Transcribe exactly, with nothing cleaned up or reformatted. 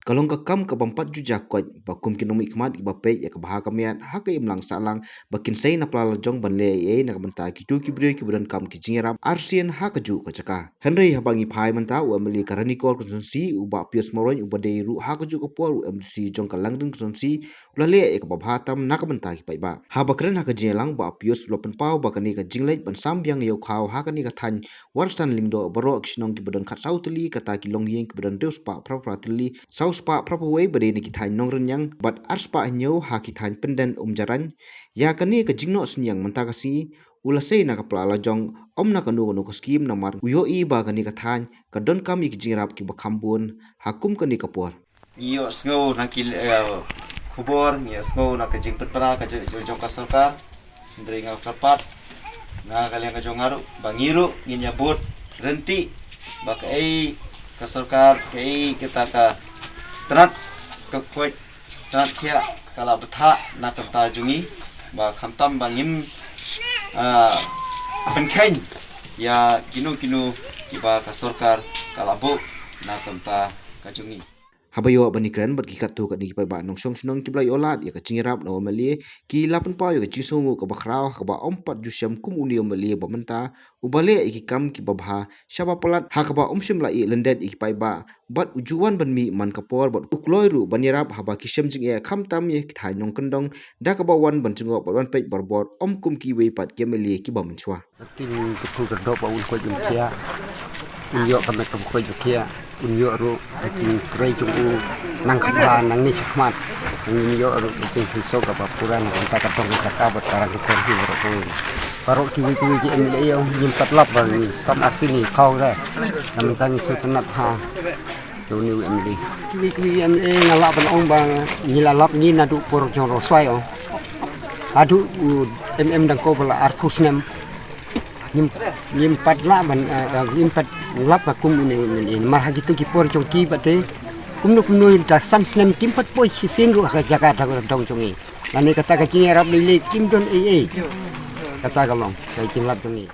ka long ka kam ka bym pat ju jia koit ba kum ki nongmihkhmat kiba peit ïa ka bha ka miat ha ka imlang sahlang ba kin sei na pla la jong ban leh ei ei na ka bynta kito ki briew kiba donkam ki jingïarap arsien ha kajuh ka jaka. Hynrei haba ngi phai mynta, u M L A ka Ranikor Constituency, u Bah Pius Maroin, uba dei ruh ha kajuh ka por u M D C jong ka Langrin Constituency, u la leh ïa kaba bha tam na ka bynta ki paidbah. Haba kren ha ka jingïalang, Bah Pius u la pynpaw ba kane ka jingleit ban sam biang ïa u khaw ha kane ka thaiñ Warstan Lyngdoh baroh ki shnong kiba don khatsaw tylli, kata ki longïing kiba don hynriew spah phra phra tylli, saw spah phra phew wei ba dei na ki thaiñ Nongrynïeng bad ar spah hynñiew ha ki thaiñ Pyndenv Umjarain. Ïa kane ka jingnoh synñiang mynta ka sngi u la sei na ka pla la jong, ym na kano kano ka skim, namar u ïohi ba kane ka thaiñ ka donkam ïa ki jingïarap kiba kham bun ha kum kane ka por. Ngi ïohsngew na ki, eh, khubor, ngi ïohsngew na ka jingpynbna ka jong, jong, jong ka sorkar. Hynrei nga kyrpad na ka liang ka jong nga ruh ba ngi ruh ngin ïa bud ryntih ba kaei ka sorkar, kaei kata ka tnat ka koit, tnat khiah ka la bthah na ka bynta jong ngi, ba khamtam ba ngim, ah, pynkheiñ ïa kino kino kiba ka sorkar ka la buh na ka bynta ka jong ngi. Haba ïoh ban ïakren bad ki katto katne ki paidbah nongshong shnong kiba la ïoh lad ïa ka jingïarap na u M L A, ki la pynpaw ïa ka jingsngewnguh kaba khraw ha kaba ym pat ju shem kum une u M L A ba mynta uba leh ïa ki kam kiba bha, shaba palat ha kaba um shym la ïeh lyndet ïa ki paidbah bad u ju wan ban mih man ka por bad u kloi ruh ban ïarap haba ki shem jingeh, khamtam ïa ki thaiñ nongkyndong, da kaba wan ban jngoh bad wan peit barabor, ym kum kiwei pat ki M L A kiba mynshuwa. Ka ting ka thu ka dok ba un koit un khiah, un ïoh ka met ka ba koit ba khiah, un ïoh ruh ka jingtrei jong u nang kham bha nangne shakhmat. Ngin ïoh ruh ka jingpynshoi kaba pura na ka bynta ka dong ka jaka bad ka rang ka kor hi baroh kawei. Baroh kiwei kiwei ki M L A ïoh ngim pat lap ba ngi sam arsien ngi khaw re. Na ka bynta ngi sngewtynnat ha jong une u M L A. Kiwei kiwei M L A nga lah ban ong ba ngi la lap ngi naduh por jong Roswai ong. Haduh u M M dang ko ba la arphew snem. Ngim, ngim pat lah ban, eh, eh, ngim pat lap ba kum une, une, une. Namar ha kito ki por jong ki ba te kumno kumno da san snem kim pat poi shisien ruh ha ka jaka da dong jong ngi. Lane kata ka jingïarap lei lei kim don ei ei. Kata ka long ka jinglap jong ngi.